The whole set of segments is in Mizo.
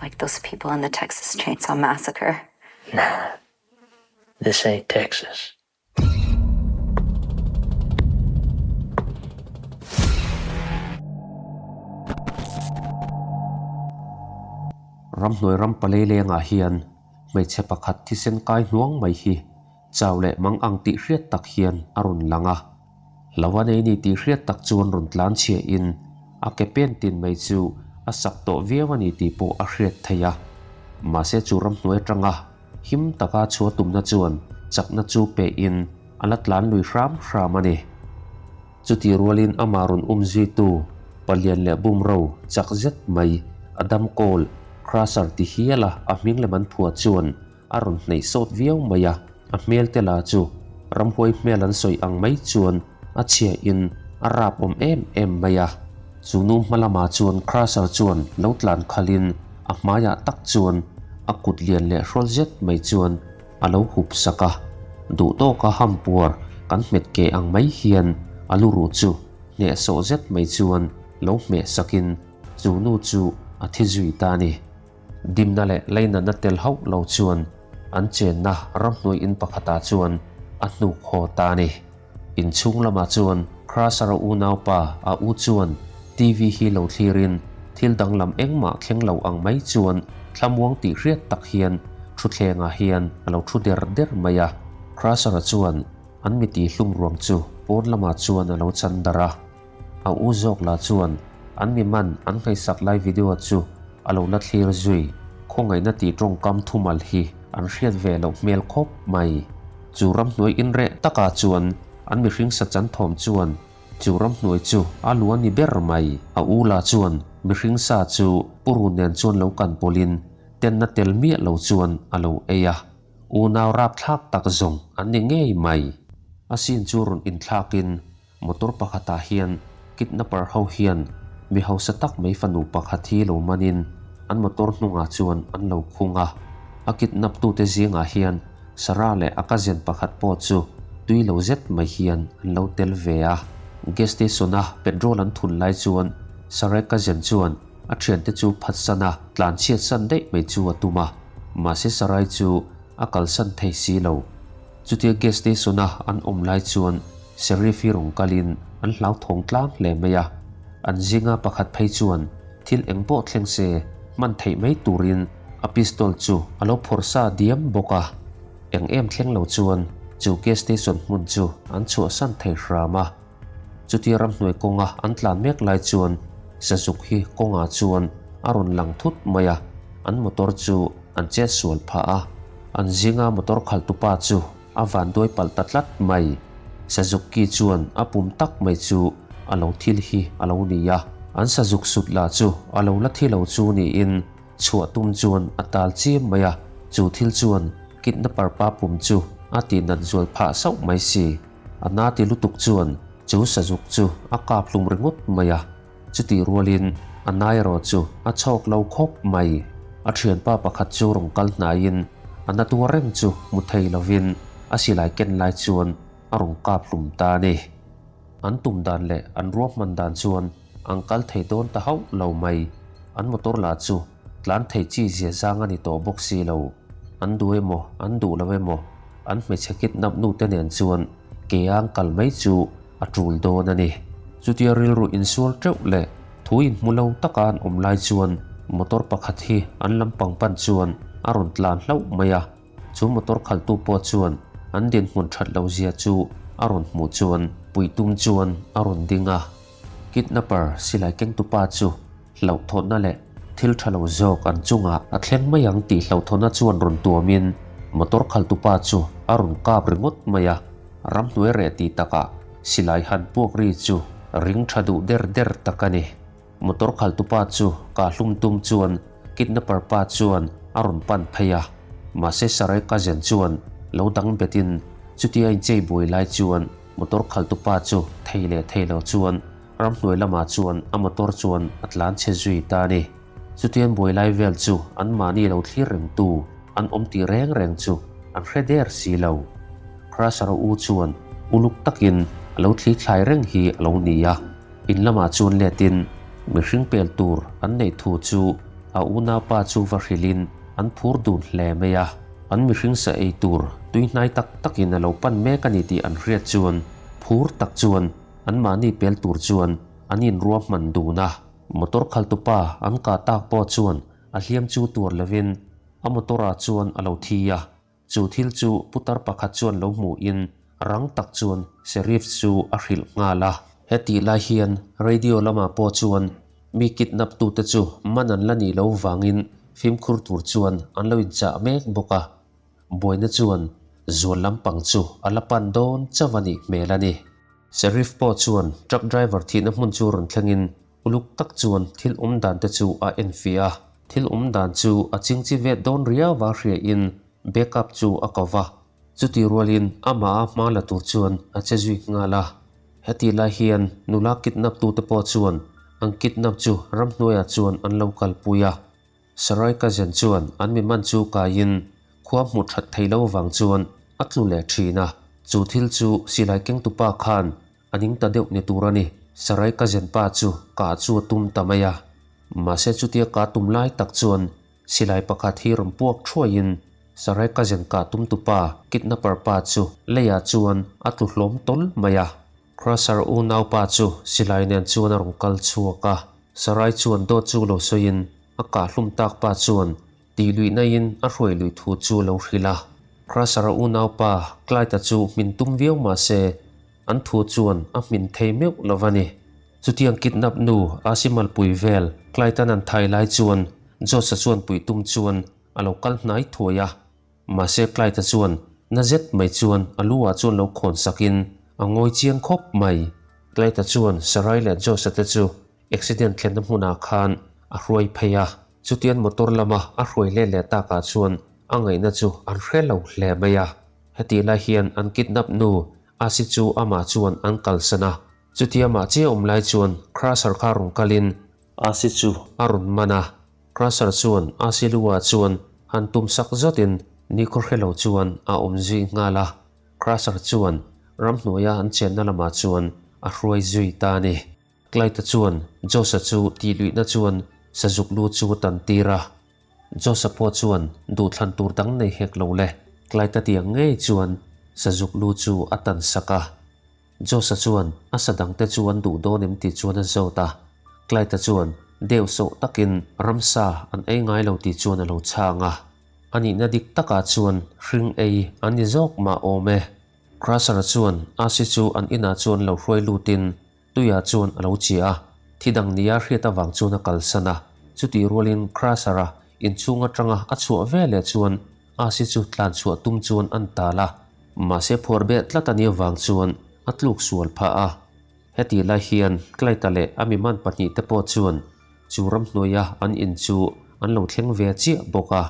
Like those people in the Texas Chainsaw Massacre. Nah, this ain't Texas. Ramhnuai ram palei lengah hian hmeichhe pakhat thisen kai hnuang mai hi chau leh mang ang tih hriat tak hian a rawn lang a. Lo a nei ni tih hriat tak chuan rawn tlan chhiah in a ke pen tin mai chu a sak tawh viau a ni tih pawh a hriat theih a. Mahse chu ramhnuai atanga him taka chhuah tumna chuan chakna chu pe in a la tlan lui hram hram a ni. Chutih rualin amah rawn um zuitu palian leh bumro chak zet mai a dam kawl Crusher ti hial a a hming lem an phuah chuan A rawn hnaih sawt viau mai a, a hmel te la chu ramhuai hmel an sawi ang mai chuan a chhia in a rap awm em em mai a. Chu nu hma lamah chuan Crusher chuan lo tlan khalh in a hmaiah tak chuan a kut lian leh hrawl zet mai chuan a lo hup sak a. Duh tawka hampuar kan hmet ke ang mai hian a lu ruh chu hnehsawh zet mai chuan lo hmeh sak in chu nu chu a thi zui ta a ni. Dimna leh leinatna tel hauh lo chuan an chenna ramhnuai in pakhatah chuan a hnuk haw ta a ni. Inchhung lamah chuan Crusher-a unaupa a u chuan TV hi lo thlirin thil danglam engmah thleng lo ang mai chuan thlamuang tih hriat tak hian thutthlengah hian a lo thu der der mai a. Crusher-a chuan an miti hlum ruang chu pawn lamah chuan a lo chan darh a. A u zawk lah chuan an mi man an ngaihsak lai video chu a lo la thlir zui. Khawngaihna tih tawngkam thumal hi an hriat ve loh hmel khawp mai. Chu ramhnuai inreh takah chuan an mihring sachan thawm chuan chu ramhnuai chu a lu a ni ber mai. A u lah chuan mihring sa chu purun nen chuan lo kan pawlhin tenna tel miah lo chuan a lo ei a. Unau rapthlak tak zawng an ni ngei mai. A sin chu rawn inthlakin Motor pakhatah hian kidnapper ho hian mi hausa tak mai fanu pakhat hi lo manin an motor hnungah chuan an lo khung a. A kidnap tute zingah hian Sarah leh a cousin pakhat pawh chu tui lo zet mai hian an lo tel ve a. Gas station a petrol an thun lai chuan Sarah cousin chuan a thiante chu phatsan a tlanchhiat san daih mai chu a tum a. Mahse Sarai chu a kalsan thei si lo. Chutia gas station a an awm lai chuan Sheriff hi rawn kalin an hlauthawng tlang hle mai a. An zinga pakhat phei chuan thil eng pawh thleng se hman theih mai turin a pistol chu a lo phawrh sa diam bawk a. Eng em thleng lo chuan chu gas station hmun chu an chhuahsan thei hram a. Chutia ramhnuai kawnga an tlan mek lai chuan Sazuk hi kawngah chuan a rawn lang thut mai a, an motor chu an chet sual phah a, an zinga motor khaltupa chu a van duai palh ta tlat mai. Sazuk ki chuan a pum tak mai chu a lo thil hi a lo ni a, an sazuk sut lah chu a lo la thi lo chu niin chhuah tum chuan a tal chiam mai a, chu thil chuan kidnapper pa pum chu a tihnat zual phah sauh mai si. A na ti lutuk chuan chu sazuk chu a kap hlum ringawt mai a, chutih rualin a na erawh chu a chhawk lo khawp mai. A thianpa pakhat chu rawn kal hnaiin a na tuar reng chu hmu thei lovin a silai ken lai chuan a rawn kap hlum ta a ni. An tum dan leh an ruahman dan chuan an kal thei dawn ta hauh lo mai. An motor lah chu tlan thei chi zia zang a ni tawh bawk si lo. An duh emaw an duh lo emaw an hmeichhe kidnap nu te nen chuan ke ang kal mai chu a tul dawn a ni. Chutia rilru insual teuh leh thu inhmu lo taka an awm lai chuan motor pakhat hi an lampang pan chuan a rawn tlan hlauh mai a. Chu motor khaltu pawh chuan an dinhmun that lo zia chu a rawn hmuh chuan puitum chuan a rawn ding a. Kidnapper silai kengtupa chu hlauhthawnna leh thil tha lo zawk an chungah a thleng mai ang tih hlauhthawnna chuan rawn tuamin motor khaltupa chu a rawn kap ringawt mai a, ramhnuai reh tih takah silai han puak ri chu ring tha duh der der tak a ni. Motor khaltupa chu kah hlum tum chuan kidnapper pa chuan a rawn pan phei a, mahse Sarai cousin chuan lo dang betin chutia inchei buai lai chuan motor khaltupa chu thei leh thei lo chuan Ramhnuai lamah chuan a motor chuan a tlan chhe zui ta a ni. Chutian buai lai vel chu anmahni lo thlir rengtu an awm tih reng reng chu an hre der si lo. Crusher u chuan uluk takin a lo thli thlai reng hi a lo ni a. In lamah chuan letin mihring pel tur an neih thu chu a unaupa chu va hrilhin an phur dun hle mai a. An mihring sa ei tur tuihnai tak takin a lo pan mek a ni tih an hriat chuan phur tak chuan anmahni pel tur chuan an inruahman dun a. Motor khaltupa an kah tak pawh chuan a hliam chu tuar lovin a motor ah chuan a lo thi a. Chu thil chu putar pakhat chuan lo hmuhin rang tak chuan Sheriff chu a hrilh nghal a. Hetih lai hian radio lamah pawh chuan mi kidnap tute chu man an la nih loh vangin fimkhur tur chuan an lo inchah mek bawk a. Buaina chuan zual lampang chu a la pan dawn chauh a nih hmel a ni. Sheriff pawh chuan truck driver thihna hmun chu rawn thlengin Uluk tak chuan thil awm dan te chu a enfiah a, thil awm dan chu a chingchi vet dawn riau va hriain backup chu a ko va, chutih rualin amah a hma la tur chuan a che zui nghal a. Hetih lai hian nula kidnap tute pawh chuan an kidnap chu ramhnuaiah chuan an lo kalpui a. Sarai Kazen chuan an mi man chu kaiin khua hmuh that thei lo vang chuan a tlu leh thin a, chu thil chu silai kengtupa khan a ning ta deuh ni tur a ni. Sarai Kazen pa chu kah chu a tum ta mai a, mahse chutia kah tum lai tak chuan silai pakhat hi rawn puak thuaiin Sarai Kazen kah tumtupa kidnapper pa chu leiah chuan a tlu hlawm tawl mai a. Crusher unaupa chu silai nen chuan a rawn kal chhuak a. Sarai chuan dawt chu lo sawiin a kahhlum tak pa chuan tih luihnain a hruai luih thu chu lo hrilh a. Crusher unaupa Clyde-a chu hmin tum viau mah se an thu chuan a hmin thei meuh lo va ni. Chutiang kidnap nu a simalpui vel Clyde-a'n an thai lai chuan Josh-a chuan puih tum chuan a lo kal hnai thuai a. Mahse Clyde-a chuan na zet mai chuan a lu ah chuan lo khawn sakin a ngawi chiang khawp mai. Clyde-a chuan Sarai leh Josh-a te chu accident thlenna hmunah khan a hruai phei a. Chutian motor lama a hruai let leh takah chuan a ngaihna chu an hre lo hle mai a. Hetih lai hian an kidnap nu Asi chu amah chuan an kalsan a. Chutia mah chiah awm lai chuan Crusher kha rawn kalin Asi chu a rawn man a. Crusher chuan Asi lu-ah chuan han tum sak zawtin nikhaw hre lo chuan a awm zui nghal a. Crusher chuan ramhnuaia an chenna lamah chuan a hruai zui ta a ni. Clyde-a chuan Josh-a chu tih luihna chuan sazuk lu chu a tan tir a. Josh-a pawh chuan duhthlan tur dang nei hek lo le. Clyde-a tiang ngei chuan sazuk lu chu a tan sak a. Josh-a chuan a sa dangte chu an duh dawn em tih chuan a zawt a. Clyde-a chuan deuh sawh takin ramsa an ei ngai lo tih chuan a lo chhang a. A nihna dik takah chuan hring ei an ni zawk mah awm e. Crusher-a chuan Asi chu an inah chuan lo hruai lutin tuiah chuan a lo chiah a. Thi dang nia hriat avang chuan a kalsan a. Chutih rualin Crusher-a inchhung atanga a chhuah veleh chuan Asi chu tlan chhuah tum chuan an tal a. Mahse phuar beh tlat a nih avang chuan a tluk sual phah a. Hetih lai hian Clyde-a leh a miman pahnihte pawh chuan chu ramhnuaia an in chu an lo thleng ve chiah bawk a.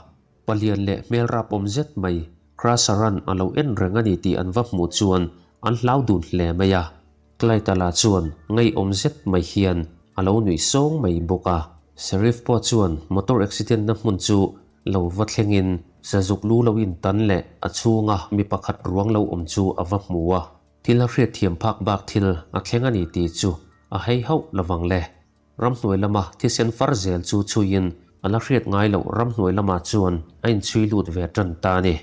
Palian leh hmel rap awm zet mai Crusher-a'n a lo en reng a ni tih an va hmuh chuan an hlau dun hle mai a. Clyde-a lah chuan ngaihawm zet mai hian a lo nuih sawng mai bawk a. Sheriff pawh chuan motor accident-na hmun chu lo va thlengin sazuk lu lo intan leh a chhunga mi pakhat ruang lo awm chu a va hmu a. Thil a hriatthiam phak bak thil a thleng a ni tih chu a hei hauh lovang le. Ramhnuai lama thisen far zel chu chhuiin a la hriat ngai loh ramhnuai lamah chuan a inchhui lut ve tan ta a ni.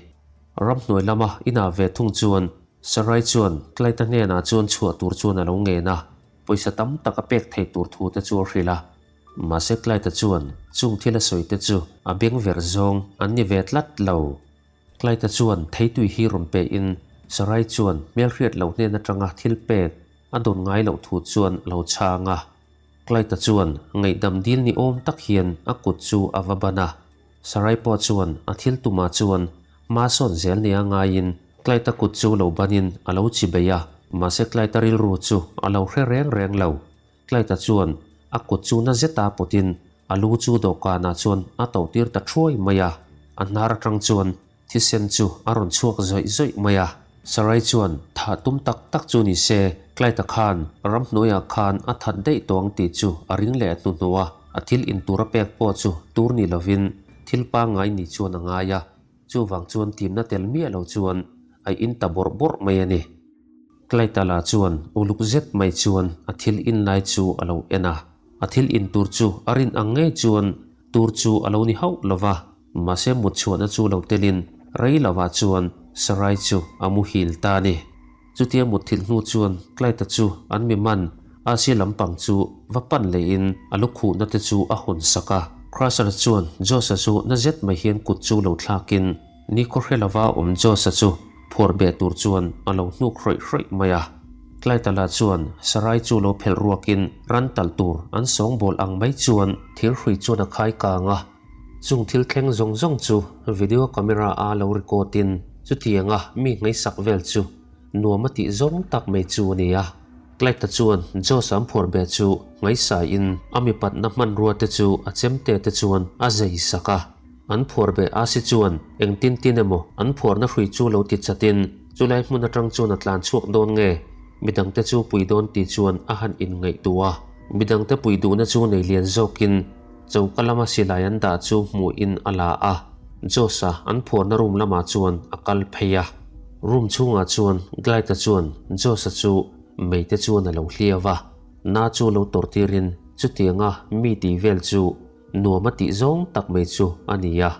Ramhnuai lama inah ve thung chuan Sarai chuan Clyde-a hnenah chuan chhuah tur chuan a lo ngen a, pawisa tam tak a pek thei tur thu te chu a hrilh a. Mahse Clyde-a chuan chung thil a sawi te chu a beng verh zawng an ni ve tlat lo. Clyde-a chuan theitui hi rawn pehin Sarai chuan hmelhriat loh hnen atanga thil pek a dawn ngai loh thu chuan a lo chhang a. Clyde-a chuan ngaihdam dil ni awm tak hian a kut chu a va ban a. Sarai pawh chuan a thil tumah chuan hma sawn zel nia ngaiin Clyde-a kut chu lo banin a lo chi bei a, mahse Clyde-a rilru chu a lo hre reng reng lo. Clyde-a chuan a kut chu na zeta pawtin a lu chu dawhkanah chuan a tohtir ta thuai mai a, a hnar atang chuan thisen chu a rawn chhuak zawih zawih mai a. Sarai chuan thah tum tak tak chu ni se, Clyde-a khan ramhnuaiah khan a that daih tawh ang tih chu a ring leh hnuhnuh a, a thil intur a pek pawh chu tur ni lovin thil pangngai ni chuan a ngai a, chuvang chuan timna tel miah lo chuan a in ta bawrh bawrh mai a ni. Clyde-a chuan uluk zet mai chuan a thil in lai chu a lo en a, a thil in tur chu a rin ang ngei chuan Tur chu a lo ni hauh lo va, mahse mut chhuahna chu lo telin rei lovah chuan Sarai chu a muhil ta a ni. Chutia mutthilh hnu chuan Clyde-a chu an mi man Asia lampang chu va pan lehin a lukhuhna te chu a hawn sak a. Crusher chuan Josh-a chu na zet mai hian kut chu lo thlakin nikhaw hre lova awm Josh-a chu phuar beh tur chuan a lo hnuk hrawih hrawih mai a. Clyde-a lah chuan Sarai chu lo phelh ruakin ran talh tur an sawngbawl ang mai chuan thir hrui chuan a khai kang a. Chung thil thleng zawng zawng chu video camera a lo record in chutianga mi ngaihsak vel chu nuam a tih zawng tak mai chu a ni a. Clyde-a chuan Josh an phuar beh chu ngaihsai in a mipatna hmanrua te chu a chemte te chuan a zei sak a. An phuar beh a si chuan engtin tin emaw an phuarna hrui chu lo ti chat in chulai hmun atang chuan a tlan chhuak dawn nge midangte chu pui dawn tih chuan a han inngaihtuah a. Midangte pui duhna chu nei lian zawkin Choka lama silai an dah chu hmuhin a la a, Josh-a an phuarna room lamah chuan a kal phei a. Room chhungah chuan Glide-a chuan Josh-a chu meite chuan a lo hliau a, na chu lo tawrh tirin chutianga mi tih vel chu nuam a tih zawng tak mai chu a ni a.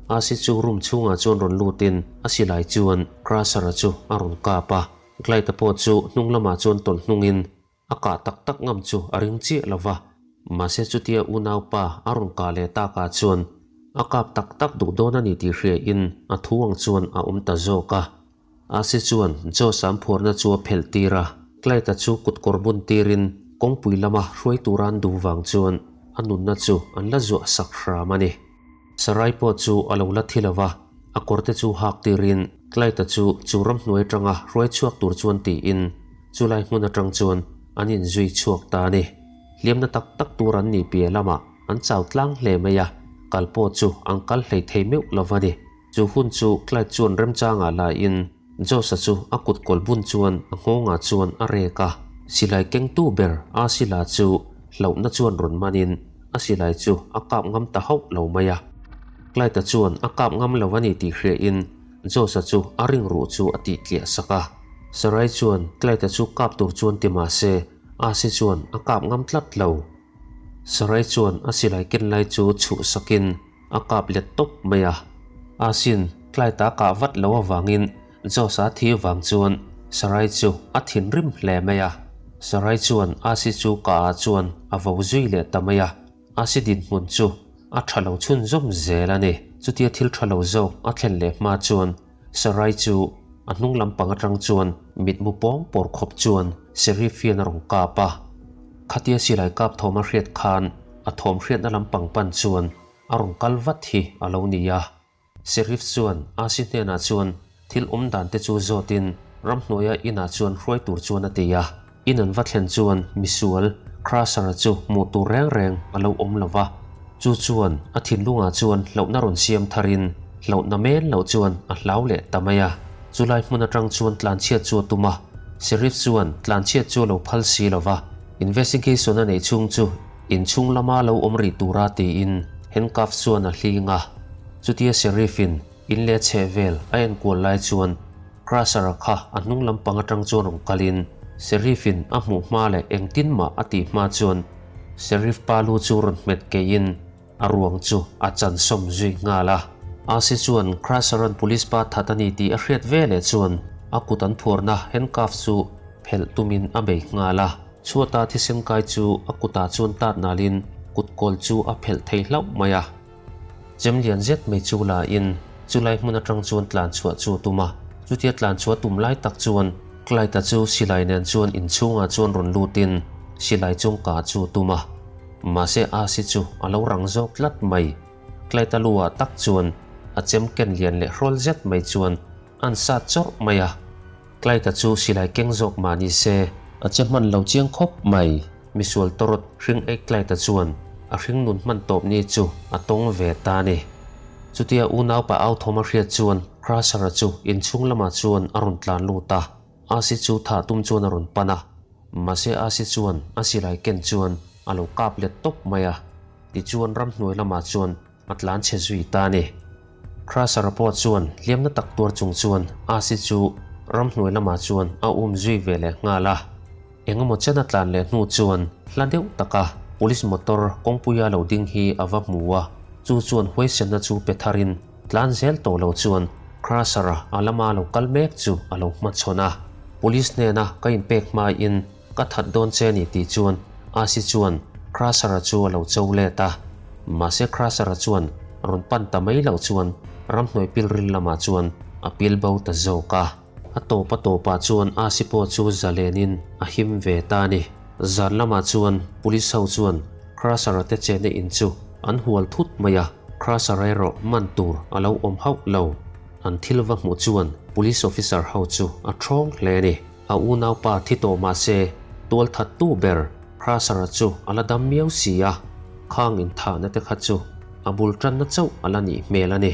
Asi chu room chhungah chuan rawn lutin a silai chuan Crusher-a chu a rawn kap a, Glide-a pawh chu hnung lamah chuan tawlh hnungin A kah tak tak ngam chu a ring chiah lo va, mahse chutia unaupa a rawn kah leh takah chuan a kap tak tak duh dawn a ni tih hriain a thu ang chuan a awm ta zawk a. Asi chuan Josh-a an phuarna chu a phelh tir a, Clyde-a chu kutkawr bun tirin kawngpui lama hruai tura an duh vang chuan a nunna chu an la zuah sak hram a ni. Sarai pawh chu a lo la thi lo va, a kawrte chu hak tirin Clyde-a chu chu ramhnuai atanga hruai chhuak tur chuan tiin chulai hmun atang chuan an inzui chhuak ta a ni. Hliamna tak tak tur an nih piah lamah an chau tlang hle mai a, kal pawh chu an kal hlei thei meuh lo va ni. Chu hun chu Clyde chuan remchangah laiin Josh-a chu a kut kawl bun chuan a nghawngah chuan a rek a, silai kengtu ber a sila chu hlauhna chuan rawn manin a silai chu a kap ngam ta hauh lo mai a. Clyde-a chuan a kap ngam lo a ni tih hriain Josh-a chu a ring ruh chu a tih tliah sak a. Sarai chuan Clyde-a chu kap tur chuan ti mah se, Asi chuan a kap ngam tlat lo. Sarai chuan a silai ken lai chu chhuh sakin a kap let tawp mai a. Asin, Clyde-a kah vat lo avangin Josh-a thi vang chuan Sarai chu a thinrim hle mai a. Sarai chuan Asi chu kah ah chuan a vo zui leh ta mai a. Asi dinhmun chu a tha lo chhunzawm zel a ni. Chutia thil tha lo zawk a thlen leh hma chuan Sarai chu a hnung lampang atang chuan mitmu pawng pawr khawp chuan Sheriff hian a rawn kap a. Khatia silai kap thawm a hriat khan a thawm hriatna lampang pan chuan a rawn kal vat hi a lo ni a. Sheriff chuan Asi hnenah chuan thil awm dan te chu zawtin ramhnuaia inah chuan hruai tur chuan a ti a. In an va thlen chuan misual Crusher-a chu hmuh tur reng reng a lo awm lo va, chu chuan a thinlungah chuan hlauhna rawn siam tharin hlauhna men loh chuan a hlau leh ta mai a. Chulai hmun atang chuan tlanchhiat chu a tum a, Sheriff chuan tlanchhiat chu a lo phal si lo va, investigation a neih chhung chu inchhung lama lo awm rih tura tiin handcuff chuan a hling a. Chutia Sheriff-in in leh chheh vel a enkual lai chuan Crusher-a kha a hnung lampang atang chuan rawn kalin Sheriff-in a hmuh hma leh engtin mah a tih hma chuan Sheriff pa lu chu rawn hmet keiin a ruang chu a chansawm zui nghal a. Asi chuan Crusher-a'n police pa that a ni tih a hriat ve leh chuan a kut an phuarna handcuff chu phelh tumin a bei nghal a. Chhuata thisen kai chu a kutah chuan tat nalin kutkawl chu a phelh thei hlauh mai a. Chem lian zet mai chu la in chulai hmun atang chuan tlan chhuah chu a tum a, chutia tlan chhuah tum lai tak chuan Clyde-a chu silai nen chuan inchhungah chuan rawn lut in silai chung kah chu a tum a, mahse Asi chu a lo rang zawk tlat mai. Clyde-a lu ah tak chuan a chem ken lian leh hrawl zet mai chuan an sat chawrh mai a. Clyde-a chu silai keng zawk mah ni se, a che hman lo chiang khawp mai. Misual tawrawt hring ei Clyde-a chuan a hring nun hman tawp ni chu a tawng ve ta a ni. Chutia unaupa au thawm a hriat chuan Crusher-a chu inchhung lamah chuan a rawn tlan lut a, Asi chu thah tum chuan a rawn pan a. Mahse Asi chuan a silai ken chuan a lo kap let tawp mai a, tichuan ramhnuai lamah chuan a tlan chhe zui ta a ni. Crusher-a pawh chuan hliamna tak tuar chung chuan Asi chu ramhnuai lamah chuan a um zui ve leh nghal a. Engemaw chen a tlan leh hnu chuan hla deuh taka police motor kawngpuia lo ding hi a va hmu a. Chu chuan huaisenna chu pe tharin tlan zel tawh lo chuan Crusher-a a lama lo kal mek chu a lo hmachhawn a. Police hnena ka inpek hmain ka that dawn che ni tih chuan Asi chuan Crusher-a chu a lo cho let a. Mahse Crusher-a chuan rawn pan ta mai loh chuan ramhnuai pilril lamah chuan a pil bo ta zawk a. A tawp a tawpah chuan Asi pawh chu zalenin a him ve ta a ni. Zan lamah chuan Police ho chuan Crusher-a te chenna in chu an hual thut mai a, Crusher erawh man tur a lo awm hauh lo. An thil va hmuh chuan Police officer ho chu a thawng hle a ni. A unaupa thi tawh mah se tualthattu ber Crusher-a chu a la dam miau si a, khang inthahna te kha chu a bul tanna chauh a la nih hmel a ni.